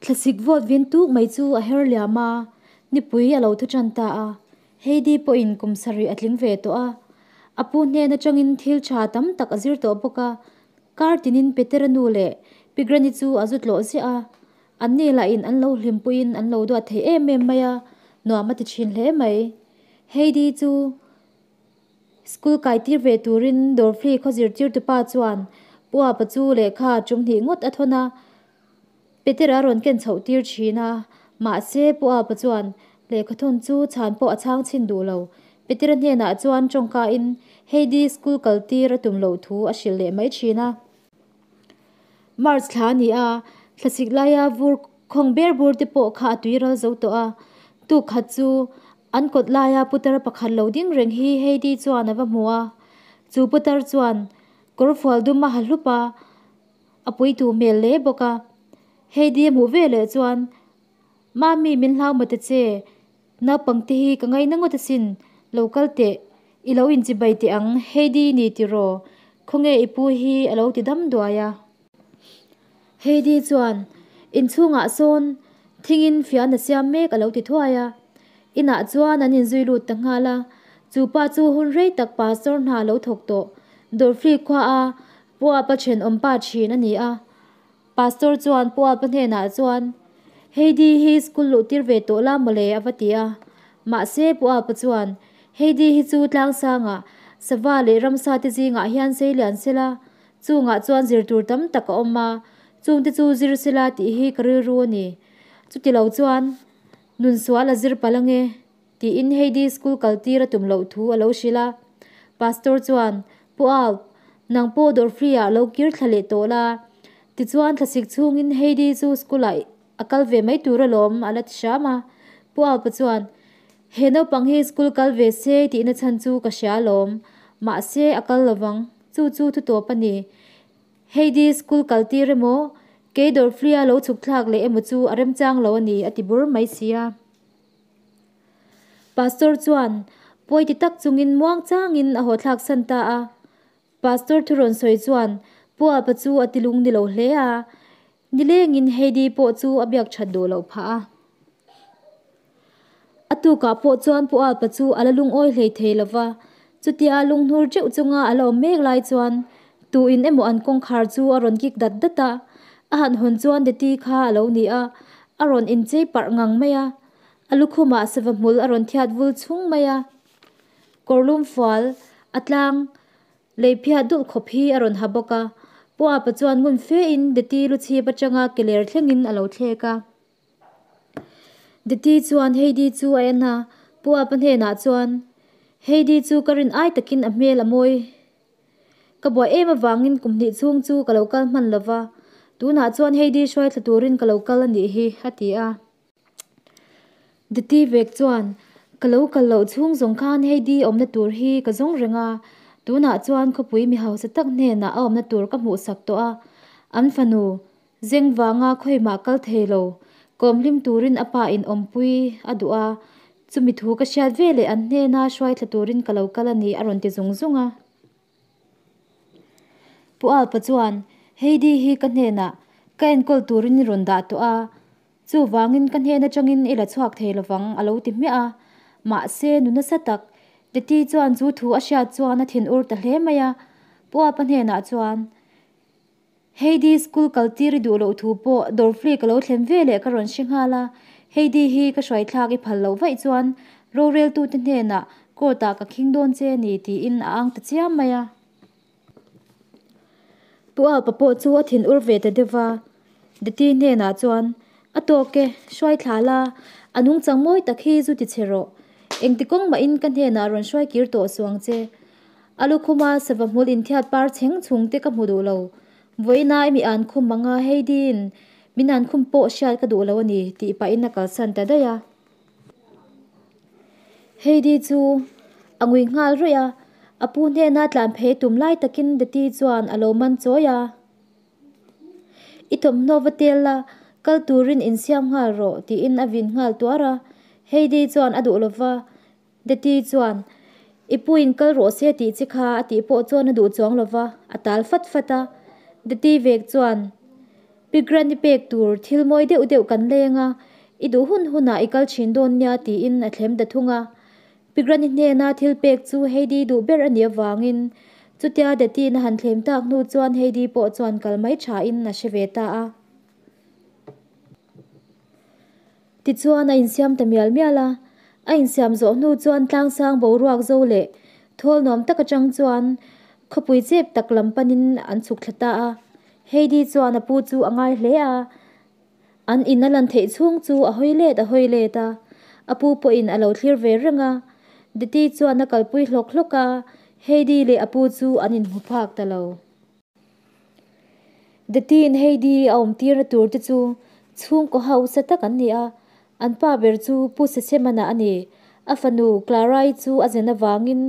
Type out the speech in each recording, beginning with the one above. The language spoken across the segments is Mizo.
Thlasik vawt vin tuk mai chu a her liam a, nipui a lo thu tan ta a. Heidi pawhin kum sarih a tling ve tawh a, a pu hnen atangin thil tha tam tak a zir tawh bawk a. Kar tinin Petera nu leh Pi Granny chu a zu tlawh ziah a, an ni lahin an lo hlimpuiin an lo duat thei em em mai a, nuam a ti thin hle mai. Heidi chu School kai tir ve turin Dorfli khaw zirtirtu pa chuan Pu Apa chu lehkha tum hnih ngawt a thawn a, Petera a rawn ken chhoh tir thin a, mahse Pu Apa chuan lehkha thawn chu chhan pawh a chhang chhin duh lo. Petera hnenah chuan tawngkain Heidi school kal tir a tum loh thu a hrilh leh mai thin a. March thla a ni a, thlasik laia vur khawng ber bur te pawh kha a tui ral zo tawh a, tuk khat chu An kawt laia putar pakhat lo ding reng hi Heidi chuan a va hmu a, chu putar chuan kawr fual dum a ha hlup a, a puitu hmel hle bawk a. Heidi a hmuh veleh chuan, Mami min hlau maw ta che, naupang te hi ka ngaina ngawt asin, lo kal teh, i lo inchibai teh ang, Heidi ni tiraw, khawnge i pu hi a lo ti dam duai a. Heidi chuan, Inchhungah sawn thingin fian a siam mek a lo ti thuai a. Inah chuan an inzui lut ta nghal a. Chu pa chu hun rei tak pastor hna lo thawk tawh Dorfli khua a Puapa thenawm pa thin a ni a. Pastor chuan Puapa hnenah chuan, Heidi hi school luh tir ve tawh la mawle a va ti a. Mahse Puapa chuan, Heidi hi chu tlangsangah sava leh ramsa te zingah hian sei lian sela, Chungah chuan zir tur tam tak a awm a, chungte chu zir sela tih hi ka rilru a ni. Chuti lo chuan nun sual a zir palh ange tiin Heidi school kal tir a tum loh thu a lo hrilh a. Pastor chuan, Pu Alp, nang pawh dawr free ah lo kir thla leh tawh la. Tichuan thlasik chhungin Heidi chu school ah a kal ve mai tur alawm a la ti hram a. Pu Alpa chuan, He naupang hi school kal ve se tihna chhan chu ka hria alawm, mahse a kal lovang. Chu chu thu tawp a ni. Heidi school kal tir emaw, kei dawr flia lo chhuk thlak leh emaw chu a remchang lo a ni a ti bur mai sia. Pastor chuan pawi ti tak chungin muang changin a haw thlak san ta a. Pastor thu rawn sawi chuan Pu Apa chu a ti lung ni lo hle a. Nilengin Heidi pawh chu a biak that duh loh phah a. A tukah pawh chuan Pu Alpa chu a la lungawi hlei thei lo va, chutia lunghnur teuh chunga a la awm mek lai chuan tuin emaw an kawngkhar chu a rawn kik dat dat a. A han hawn chuan Deti kha a lo ni a, a rawn inchei parh ngang mai a. A lukhumah sava hmul a rawn thiat vul chung mai a. Kawrlum fual a tlang Lei phiat dulh khawp hi a rawn ha bawk a, Pu Apa chuan ngun fe in Deti lu chhip atanga ke ler thlengin a lo thlek a. Deti chuan Heidi chu a en a, Pu Apa hnenah chuan, Heidi chu ka rin ai takin a hmel a mawi. Ka buai em avangin kum hnih chhung chu ka lo kal hman lova, tunah chuan Heidi hruai thla turin ka lo kal a nih hi, a ti a. Diti vek chuan, Ka lo kal loh chhung zawng khan Heidi awmna tur hi ka zawng reng a, tunah chuan khawpui mi hausa tak hnenah a awmna tur ka hmuhsak tawh a, an fanu zeng vanga khawimah kal thei lo, kawmhlim turin a pa in awmpui a duh a, chumi thu ka hriat veleh an hnena hruai thla turin ka lo kal a ni a rawn ti zung zung a. Pu Alpa chuan, Heidi hi ka hnenah ka enkawl turin i rawn dah tawh a, Chuvangin ka hnen atangin i la chhuak thei lovang a lo ti hmiah a. Mahse nu nasa tak Teti chuan chu thu a hriat chuan a thin ur ta hle mai a. Pu Apa hnenah chuan, Heidi school kal tir i duh loh thu pawh Dorfli ka lo thlen ve leh ka rawn hre nghal a. Heidi hi ka hruai thlak i phal loh vaih chuan roreltute hnenah court ah ka khing dawn che a ni tiin a ang ta chiam mai a. Pu Alpa pawh chu a thin ur ve ta deuh va, Deti hnenah chuan, A tawk e, hruai thla la, a nungchang mawi tak hi zu ti che rawh. Engti kawng mahin ka hnenah rawn hruai kir tawh suh ang che. A lukhuma sava hmul inthiat par chheng chhung te ka hmu duh lo. Vawiina i mi an khum anga Heidi'n min an khum pawh hriat ka duh lo a ni, tih pahin a kalsan ta daih a. Heidi chu a ngui nghal rawih a, a pu hnena tlan phei tum lai takin Deti chuan a lo man chawi a. I thawmhnaw va tel la, kal turin insiam nghal rawh tiin a vin nghal tuar a. Heidi chuan a duh lova, Deti chuan I puin kal rawh se tih chi kha a tih pawh chuan a duh chuang lova, a tal fat fat a. Deti vek chuan. Pi Granny pek tur thil mawi deuh deuh kan lei anga, i duh hun hunah i kal thin dawn nia tiin a thlem ta thung a. Pi Granny hnena thil pek chu Heidi duh ber a nih avangin chutia Deti'n a han thlem tak hnu chuan Heidi pawh chuan kal mai thain a hre ve ta a. Tichuan a insiam ta mial mial a, a insiam zawh hnu chuan tlangsang boruak zo leh thawl nuam tak atang chuan khawpui chep tak lam panin an chhuk thla ta a. Heidi chuan a pu chu a ngai hle a, an in a lan theih chhung chu a hawi let a hawi let a, a pu pawhin a lo thlir ve reng a. Diti chuan a kalpui hlawk hlawk a, Heidi leh a pu chu an inhmu phak ta lo. Deti'n Heidi a awm tirna tur te chu chhungkaw hausa tak an ni a, an pa ber chu Pu Sechemana a ni. A fanu Clara-i chu a zen avangin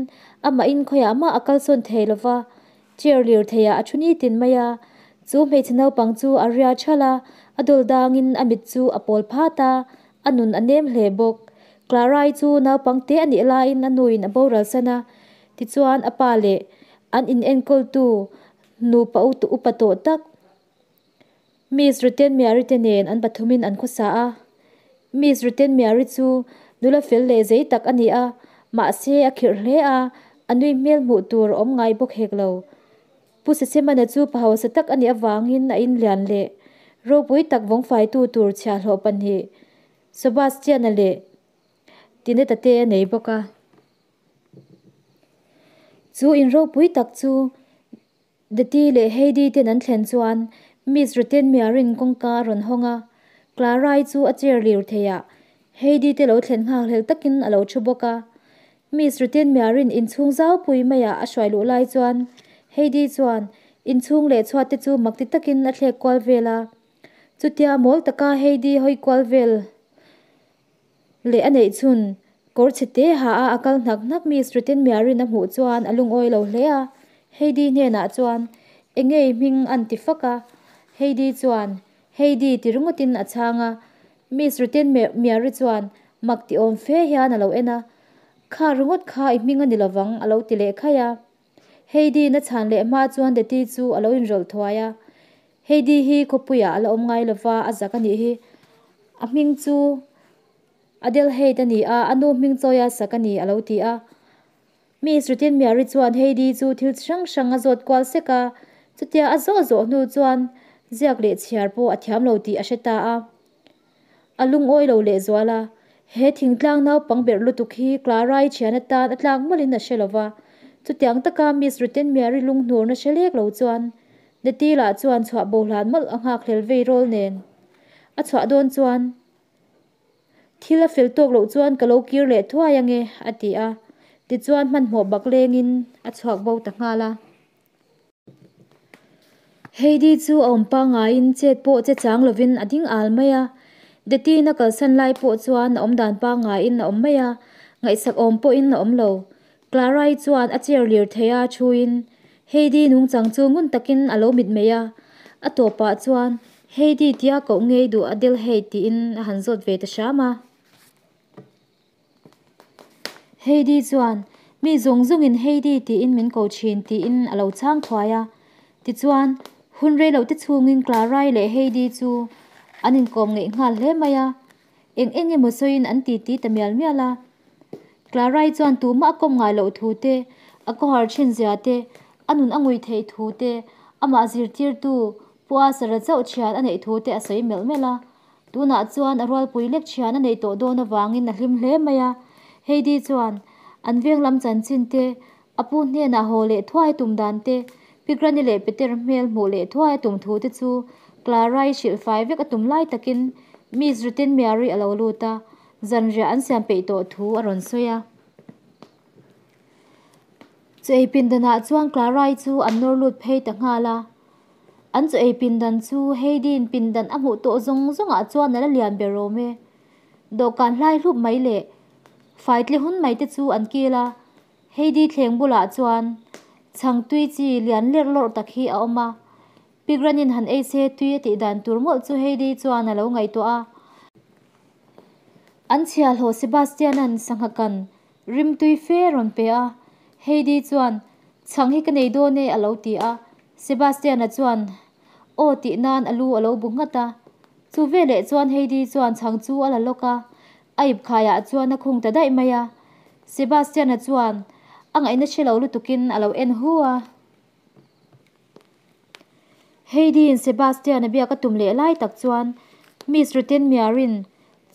amahin khawiah mah a kalsawn thei lo va, chair lir theiah a thu nitin mai a. Chu hmeichhe naupang chu a ria thalh a, a dawl dangin a mit chu a pawl phat a, a nun a nem hle bawk. Clara-i chu naupang te a nih laiin a nuin a boral san a, tichuan a pa leh An in enkawltu nupa upa tawh tak Miss Ruthenmiari te nen an pathumin an khawsa a. Miss Ruthenmiari chu nula fel leh zei tak a ni a, mahse a khirh hle a, a nui hmel hmuh tur a awm ngai bawk hek lo. Pu Sesemana chu pa hausa tak a nih avangin a inlian leh ropui tak vawngfaitu tur chhiahhlawh pahnih Sebastian-a leh Tineta te a nei bawk a. Chu in ropui tak chu Deti leh Heidi ten an thlen chuan Miss Ruthenmiarin kawngka a rawn hawng a, Clara-i chu a chair lir thei a, Heidi te lo thlen nghakhlel takin a lo thu bawk a. Miss Ruthenmiarin inchhung zaupui maiah a hruai luh lai chuan Heidi chuan inchhung leh chhuat te chu makti takin a thlek kual vel a. Chutia mawl taka Heidi hawi kual vel leh a neih chhun kawr chhe te ha a a kal hnak hnak mi Sruten Miarin a hmuh chuan a lungawi lo hle a, Heidi hnenah chuan Enge i hming an ti fak a, Heidi chuan Heidi ti ringawtin a chhang a, Miss Ruten Miari chuan mak ti awm fe hian a lo en a, Kha ringawt kha i hming a ni lovang a lo ti leh khaih a. Heidi na chhan leh hma chuan Deti chu a lo inrawlh thuai a, Heidi hi khawpuiah a la awm ngai lova, a zak a nih hi. A hming chu Adelheid a ni a, a nu hming chawia sak a ni a lo ti a. Miss Rutinmiari chuan Heidi chu thil chi hrang hrang a zawt kual sek a, chutia a zawh zawh hnu chuan ziak leh chhiar pawh a thiam lo tih a hre ta a. A lungawi lo lehzual a, he thingtlang naupang berh lutuk hi Clara-i thian atan a tlak mawlhin a hre lo va. Chutiang taka Miss Ruttenmary lunghnurna hre lek lo chuan Nettie-lah chuan chhuah bo hlan mawlh a nghakhlel vei rawl nen. A chhuah dawn chuan thil a fel tawk loh chuan ka lo kir leh thuai ange, a ti a. Tichuan hmanhmawh bak lengin a chhuak bo ta nghal a. Heidi chu a awm pangaiin chet pawh che chang lovin a ding al mai a. Deti'n a kalsan lai pawh chuan a awmdan pangaiin a awm mai a, ngaihsak awm pawhin a awm lo. Clara-i chuan a chair lir thei a thuin Heidi nungchang chu ngun takin a lo mitmei a. A tawpah chuan Heidi tia koh ngei duh a Delheid tiin a han zawt ve ta hram a. Heidi chuan, Mi zawng zawngin Heidi tiin min ko thin tiin a lo chhang thuai a. Tichuan, hun rei loh te chhungin Clara-i leh Heidi chu an inkawm ngeih nghal hle mai a. Eng eng emaw sawiin an titi ta mial mial a. Clara-i chuan tumah a kawm ngai loh thu te, a khawhar thin zia te, a nun a ngui theih thu te, amah zirtirtu Pu Asara chauh thian a neih thu te a sawi melh melh a. Tunah chuan a rualpui lek thian a neih tawh dawn avangin a hlim hle mai a. Heidi chuan an veng lam chanchin te, a pu hnenah haw leh thuai tum dan te, Pi Granny leh Peter hmel hmuh leh thuai a tum thu te chu Clara-i hrilh fai vek a tum lai takin Miss Ruthenmary a lo lut a, zanriah an siam peih tawh thu a rawn sawi a. Chu ei pindanah chuan Clara-i chu an nawr lut phei ta nghal a. An chu ei pindan chu Heidi-in pindan a hmuh tawh zawng zawngah chuan a la lian ber awm e. Dawhkan hlai hlup mai leh fai tle hun mai te chu an kil a. Heidi thleng bulah chuan chhang tui chi lian lerh lawrh tak hi a awm a. Pigranin han ei se tui a tih dan tur mawlh chu Heidi chuan a lo ngaihtuah a. An chhiahhlawh Sebastian-a'n sangha kan rimtui fe rawn pe a, Heidi chuan, Chhang hi ka nei dawn e a lo ti a. Sebastian-a chuan, Aw tih nan a lu a lo bu nghat a. Chu veleh chuan Heidi chuan chhang chu a la lawk a, a ip khaiah chuan a khung ta daih mai a. Sebastian-a chuan a ngaihna hre lo lutukin a lo en hu a. Heidi-in Sebastian-a biak a tum leh lai tak chuan Miss Ruttenmeier-in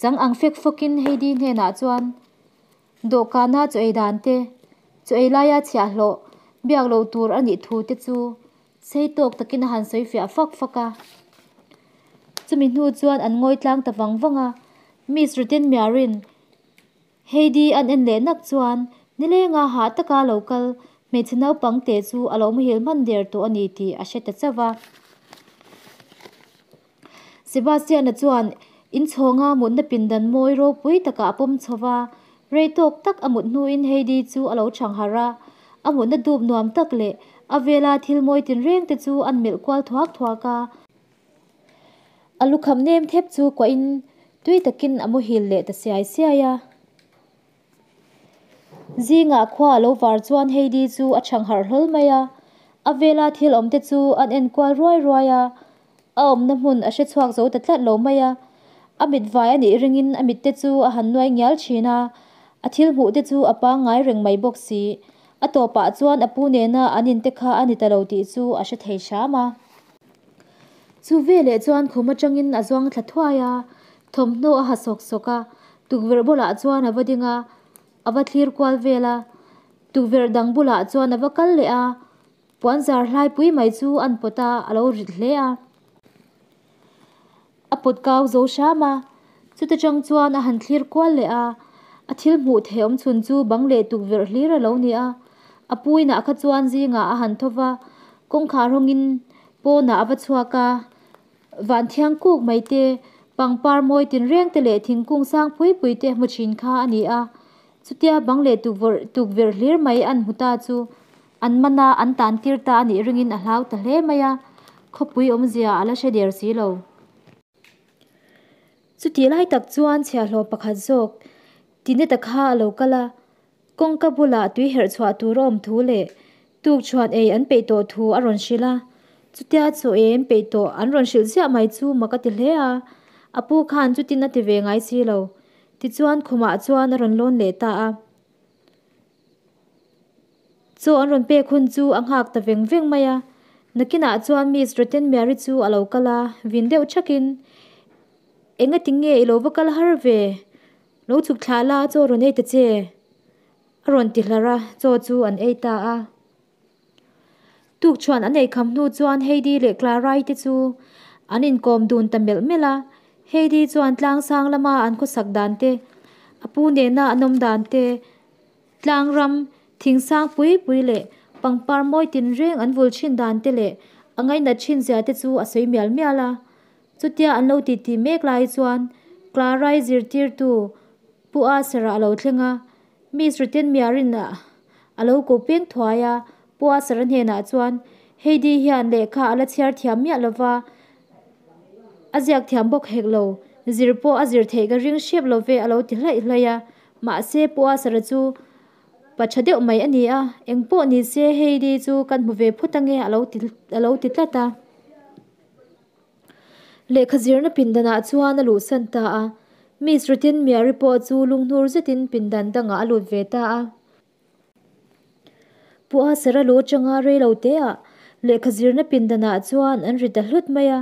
chang ang fek fawkin Heidi hnenah chuan dawhkana chaw ei dan te, chaw ei laia chhiahhlawh biak loh tur a nih thu te chu sei tawk takin a han sawi fiah fak fak a. Chumi hnu chuan an ngawi tlang ta vang vang a, Miss Ruttenmeier-in Heidi an en leh nak chuan nilenga hah taka lo kal hmeichhe naupang te chu a lo muhil hman der tawh a ni tih a hre ta chauh va. Sebastian-a chuan inchhawnga mutna pindan mawi ropui takah a pawm chho va, rei tawk tak a mut hnuin Heidi chu a lo chhang harh a. A mutna dup nuam tak leh a vela thil mawi tinreng te chu an melh kual thuak thuak a. A lukham nem thep chu kuahin tui takin a muhil leh ta siai siai a. Zingah khua a lo var chuan Heidi chu a chhang harh hlawl mai a, a vela thil awm te chu an en kual ruai ruai a, a awmna hmun a hre chhuak zo ta tlat lo mai a. A mit vai a nih ringin a mit te chu a han nuai ngial thin a, a thil hmuh te chu a pangngai reng mai bawk si. A tawpah chuan a pu nena an in te kha a ni ta lo tih chu a hre thei hram a. Chu veleh chuan khum atangin a zuang thla thuai a, thawmhnaw a ha sawk sawk a, tukverh bulah chuan a va ding a, a va thlir kual vel a, tukverh dang bulah chuan a va kal leh a, puan zar hlai pui mai chu an pawt a, a lo rit hle a. A pawt kau zo hram a, chuta tang chuan a han thlir kual leh a, a thil hmuh theih awm chhun chu bang leh tukverh hlir a lo ni a. A pu inah kha chuan zingah a han tho va, kawngkhar hawngin pawnah a va chhuak a, van thiang kuk mai te, pangpar mawi tinreng te leh thingkung sang pui pui te hmu thin kha a ni a. Chutia bang leh tukverh hlir mai an hmu ta chu an man a, an tan tir ta a nih ringin a hlau ta hle mai a, khawpui awmzia a la hre der si lo. Chutih lai tak chuan chhiahhlawh pakhat zawk Tineta kha a lo kal a, kawngka bulah tui herh chhuah tur a awm thu leh tukchhuan ei an peih tawh thu a rawn hrilh a. Chutia chaw ei an peih tawh an rawn hrilh ziah mai chu mak a ti hle a, a pu khan chutin a ti ve ngai si lo. Tichuan khumah chuan a rawn lawn leh ta a. Chaw an rawn pek hun chu a nghak ta veng veng mai a. Nakinah chuan Miss Rottenmeier-i chu a lo kal a, vin deuh thakin, Engati nge i lo va kal har ve? Lo chhuk thlah la chaw rawn ei ta che? A rawn ti hlar a, chaw chu an ei ta a. Tukchhuan an eikham hnu chuan Heidi leh Clara-i te chu an inkawm dun ta melh melh a. Heidi chuan tlangsang lama an khawsak dan te, a pu nena an awm dan te, tlangram thingsang pui pui leh pangpar mawi tinreng an vul thin dan te leh a ngainat thin zia te chu a sawi mial mial a. Chutia an lo titi mek lai chuan Clara-i zirtirtu Pu Asher-a a lo thleng a. Miss Ruttenmeier-in a lo ko peng thuai a, Pu Asher-a hnenah chuan, Heidi hian lehkha a la chhiar thiam miah lo va, a ziak thiam bawk hek lo, zir pawh a zir theih ka ring hrep lo ve a lo ti hlaih hlaih a. Mahse, Pu Asher-a chu pa tha deuh mai a ni a, eng pawh ni se Heidi chu kan hmu ve phut ange a lo ti a lo ti tlat a. Lehkha zirna pindanah chuan a luhsan ta a, Miss Ruttenmeier-i pawh chu lunghnur zetin pindan dangah a lut ve ta a. Pu Asara lu atanga rei lo teah lehkha zirna pindanah chuan an ri ta hlut mai a,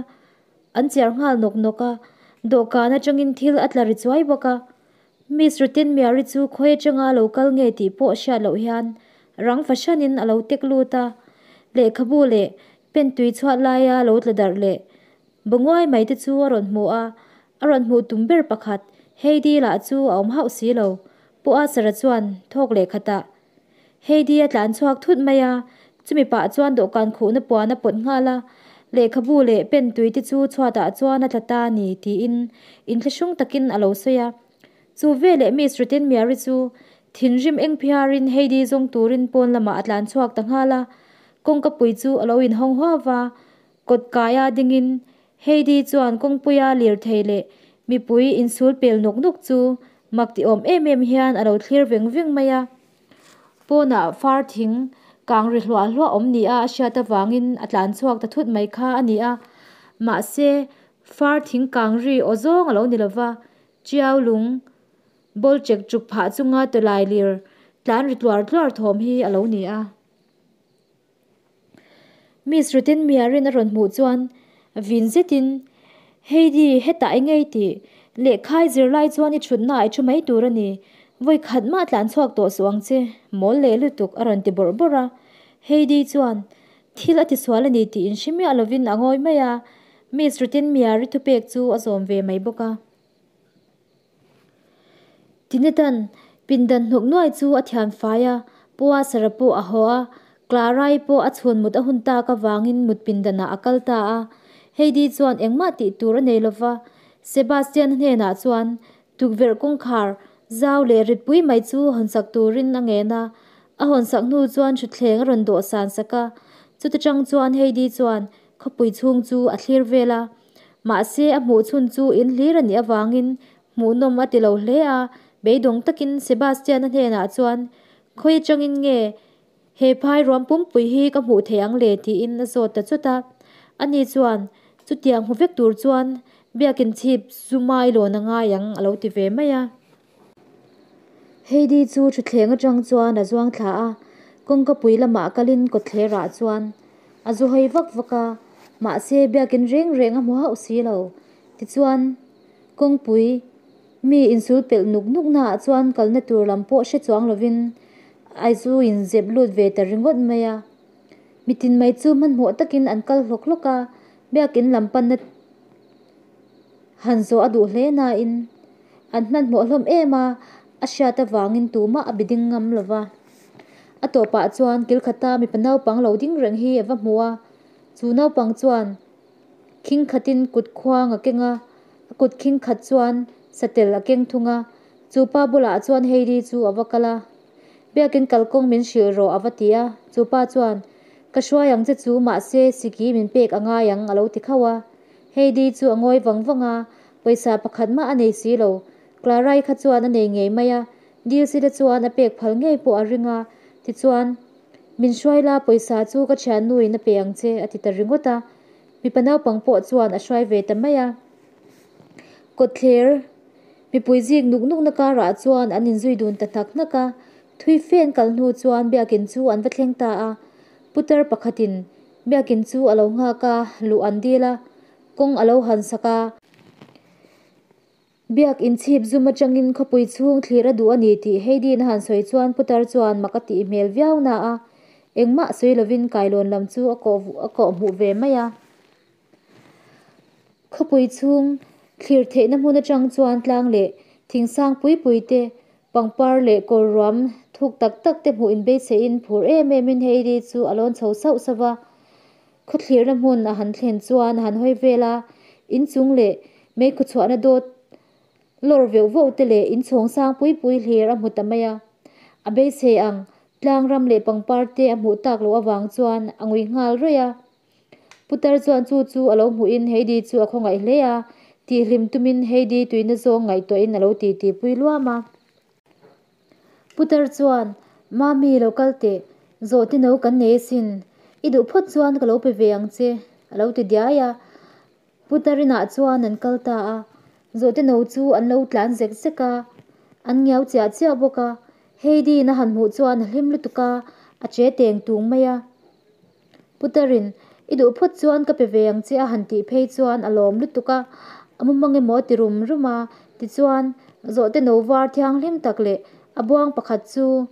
an chiar nghal nawk nawk a, dawhkan atangin thil a tla ri chuai bawk a. Miss Ruttenmeier-i chu khawi atanga lo kal nge tih pawh hriat loh hian rang fahranin a lo tek lut a, lehkhabu leh Pen tui chhuat laia lo tla darh leh Banguai mai te chu a rawn hmu a, a rawn hmuh tum ber pakhat Heidi lah chu a awm hauh si lo. Pu Asara chuan thawk leh khatah Heidi a tlan chhuak thut mai a, chumi pah chuan dawhkan khuhna puan a pawt nghal a, lehkhabu leh pen tui te chu chhuatah chuan a tla ta a ni tiin inthlahrung takin a lo sawi a. Chu veleh Miss Ruttenmeier-i chu thinrim eng phiarin Heidi zawng turin pawn lamah a tlan chhuak ta nghal a, kawngka pui chu a lo inhawng huau a, kawt kaia dingin Heidi chuan kawngpuia lirthei leh mipui insul pel nawk nawk chu mak ti awm em em hian a lo thlir veng veng mai a. Pawnah far thing kang ri hluah hluah awm nia a hriat avangin a tlan chhuak ta thut mai kha a ni a. Mahse, far thing kang ri aw zawng a lo ni lo va, Tiau lung bawl chek chuk phah chunga tawlailir tlan ri tluar tluar thawm hi a lo ni a. Miss Rutenmiarin a rawn hmuh chuan vin zetin, Heidi, hetah eng ngei tih? Lehkha i zir lai chuan i thutna ah i thu mai tur a ni. Vawi khat mah tlan chhuak tawh suh ang che, mawl leh lutuk a rawn ti bawrh bawrh a. Heidi chuan thil a tisual a ni tih inhre miah lovin a ngawi mai a, Miss Rutenmiari thupek chu a zawm ve mai bawk a. Tinetan pindan hnuk nuai chu a thian fai a, Pua Sara pawh a haw a, Clara-i pawh a chhun mut a hun tak avangin mut pindanah a kal ta a. Heidi chuan engmah tih tur a nei lova, Sebastian-a hnenah chuan tukverh kawngkhar zau leh ritpui mai chu hawnsak turin a ngen a. A hawnsak hnu chuan thutthleng a rawn dawh san sak a, chuta tang chuan Heidi chuan khawpui chhung chu a thlir vel a. Mahse, a hmuh chhun chu in hlir a nih avangin hmuhnawm a ti lo hle a, beidawng takin Sebastian-a hnenah chuan, Khawi atangin nge he phai ruam pumpui hi ka hmuh theih ang le? tiin a zawt ta chawt a. Ani chuan, Chutiang hmu vek tur chuan biakin chhip zu mai lawn a ngai ang a lo ti ve mai a. Heidi chu thutthleng atang chuan a zuang thla a, kawngka pui lamah kalin kawtthler ah chuan a zu hawi vak vak a, mahse biakin reng reng a hmu hauh si lo. Tichuan, kawngpui mi insul pelh nuk nuk naah chuan kalna tur lam pawh hre chuang lovin a zu inzep lut ve ta ringawt mai a. Mitin mai chu hmanhmawh takin an kal hlawk hlawk a, biakin lam panna Han zawh a duh hle nain an hmanhmawh hlawm em a, a hriat avangin tumah a bi ding ngam lo va. A tawpah chuan kil khata mipa naupang lo ding reng hi a va hmu a, chu naupang chuan khing khatin kut khuang a keng a, a kut khing khat chuan satel a keng thung a, chu pa bulah chuan Heidi chu a va kal a. Biakin kalkawng min hrilh rawh a va ti a, chu pa chuan, Ka hruai ang che chu mahse siki min pek a ngai ang a lo ti khauh a. Heidi chu a ngawi vang vang a, pawisa pakhat mah a nei si lo. Clara-i kha chuan a nei ngei mai a, Dilsila chuan a pek phal ngei pawh a ring a, tichuan, Min hruai la, pawisa chu ka thiannuin a pe ang che, a ti ta ringawt a. Mipa naupang pawh chuan a hruai ve ta mai a. Kawtthler mipui zik nuk nukna karah chuan an inzui dun ta hnak hnak a, thui fe an kal hnu chuan biakin chu an va thleng ta a. Putar pakhatin Biakin chu a lo nghak a, luh an dil a, kawng a lo han sak a. Biak inchhip zum atangin khawpui chhung thlir a duh a ni tih Heidi-in a han sawi chuan Putar chuan mak a tih hmel viau na a, engmah sawi lovin kailawn lam chu a kawh a kawh hmuh ve mai a. Khawpui chhung thlir theihna hmun atang chuan tlang leh thingsang pui pui te Pangpar leh kawr ruam thuk tak tak te hmuh inbeiseihin phur em em in Heidi chu a lawn chho sauh sauh va. Khawthlirna hmun a han thlen chuan a han hawi vel a, inchung leh meikhu chhuahna dawt lawr veuh vauh te leh inchhawng sang pui pui hlir a hmu ta mai a. A beisei ang tlang ram leh pangpar te a hmuh tak loh avang chuan a ngui nghal rawih a. Putar chuan chu chu a lo hmuhin Heidi chu a khawngaih hle a, tihhlim tumin Heidi tuina zawng ngaihtuahin a lo titi pui luam a. Putar chuan, Mami lo kal teh, zawhte no kan nei asin, i duh phawt chuan ka lo pe ve ang che, a lo ti diai a. Putar inah chuan an kal ta a, zawhte no chu an lo tlan zek zek a, an ngiau chiah chiah bawk a. Heidi-in a han hmuh chuan a hlim lutuk a, a che teng tung mai a. Putarin, I duh phawt chuan ka pe ve ang che a han tih phei chuan a lawm lutuk a, a mu mang emaw a ti rum rum a, tichuan zawhte no var thianghlim tak leh a buang pakhat chu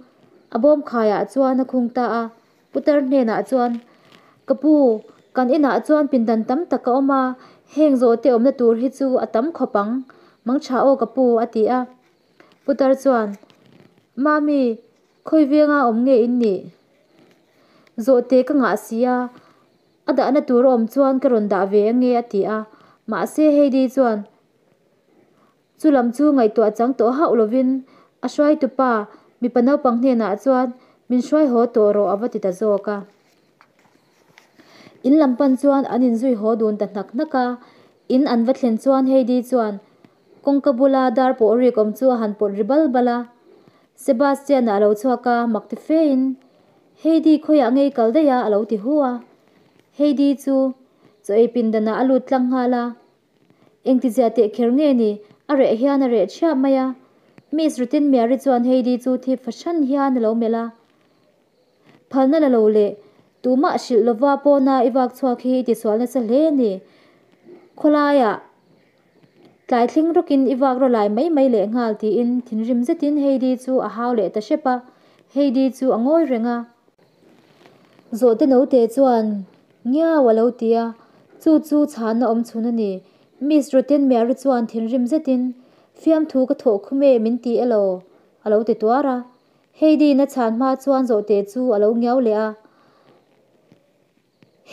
a bawm khaiah chuan a khung ta a. Putar hnenah chuan, Ka pu, kan inah chuan pindan tam tak a awm a, heng zawhte awmna tur hi chu a tam khawp ang, mangtha aw ka pu a ti a. Putar chuan, Mami, khawi venga awm nge in nih? Zawhte ka ngah si a, a dahna tur a awm chuan ka rawn dah ve ange a ti a, mahse Heidi chuan chu lam chu ngaihtuah chang tawh hauh lovin a hruaitupa mipa naupang hnenah chuan min hruai haw tawh rawh a va ti ta zawk a. In lam pan chuan an inzui haw dun ta hnak hnak a, in an va thlen chuan Heidi chuan Kawngka bula dar pawh rik awm chu a han pawt ri bal bal a. Sebastian-a a lo chhuak a, mak ti fein, Heidi khawiah ngei kal daih a? a lo ti hu a. Heidi chu Chaw ei pindanah a lut tlang nghal a. Engtizia teh kher nge ni, a reh hian a reh thiap mai a. Miss Rutenmary chuan Heidi chu thip fahran hian a lo melh a. Phalna la lo leh, tumah hrilh lova pawna i vak chhuak hi i tisual nasa hle a ni. Khawlaiah tlai thleng rawkin i vak rawlai mai mai leh nghal tiin thinrim zetin Heidi chu a hau leh ta hrep a. Heidi chu a ngawi reng a. Zawhte naute chuan ngiau a lo ti a, chu chu chhanna awm chhun a ni. Miss Rottenmeier-i chuan thinrim zetin, Fiamthu ka thawh khum e min ti elaw? a lo ti tuar a. Heidi-in a chhan hma chuan zawhte chu a lo ngiau leh a.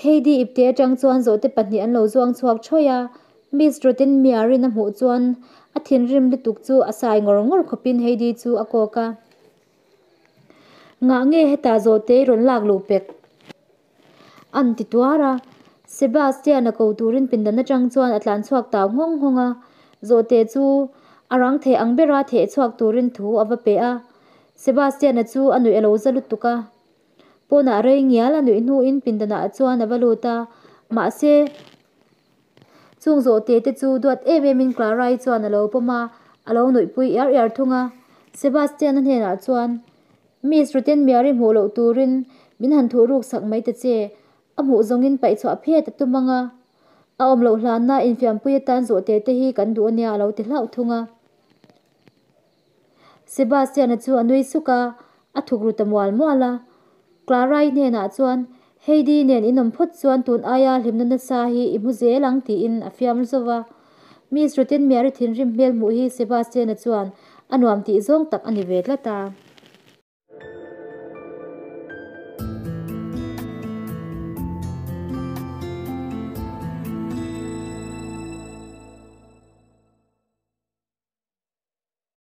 Heidi ipte atang chuan zawhte pahnih an lo zuang chhuak thawih a, Miss Rottenmeier-in a hmuh chuan a thinrim lutuk chu a sai ngawr ngawr khawpin Heidi chu a kawk a. Ngah nge hetah zawhte i rawn lak luh pek? An ti tuar a, Sebastian-a ko turin pindan atang chuan a tlan chhuak tau nghawng nghawng a, zawhte chu a rang thei ang bera theh chhuak turin thu a va pe a. Sebastian-a chu a nuih a lo za lutuk a, pawnah rei ngial a nuih hnuin pindanah chuan a va lut a, mahse, Chung zawhte te chu duat em em in Clara-i chuan a lo pawm a, a lo nuihpui iar iar thung a. Sebastian-a hnenah chuan, Miss Ruttenmeier-i hmuh loh turin min han thuh ruk sak mai ta che, a hmuh zawngin paih chhuah phiat a tum ang a, a awm loh hlanna infiampui atan zawhte te hi kan duh ania a lo ti hlauh thung a. Sebastian-a chu a nui suk a, a thuk ru ta mual mual a. Clara-i hnenah chuan, Heidi nen in awm phawt chuan tun aia hlimna nasa hi i hmu zel ang tiin a fiam zauh va. Miss Rottenmeier-i thinrim hmel hmuh hi Sebastian-a chuan a nuam tih zawng tak a ni ve tlat a.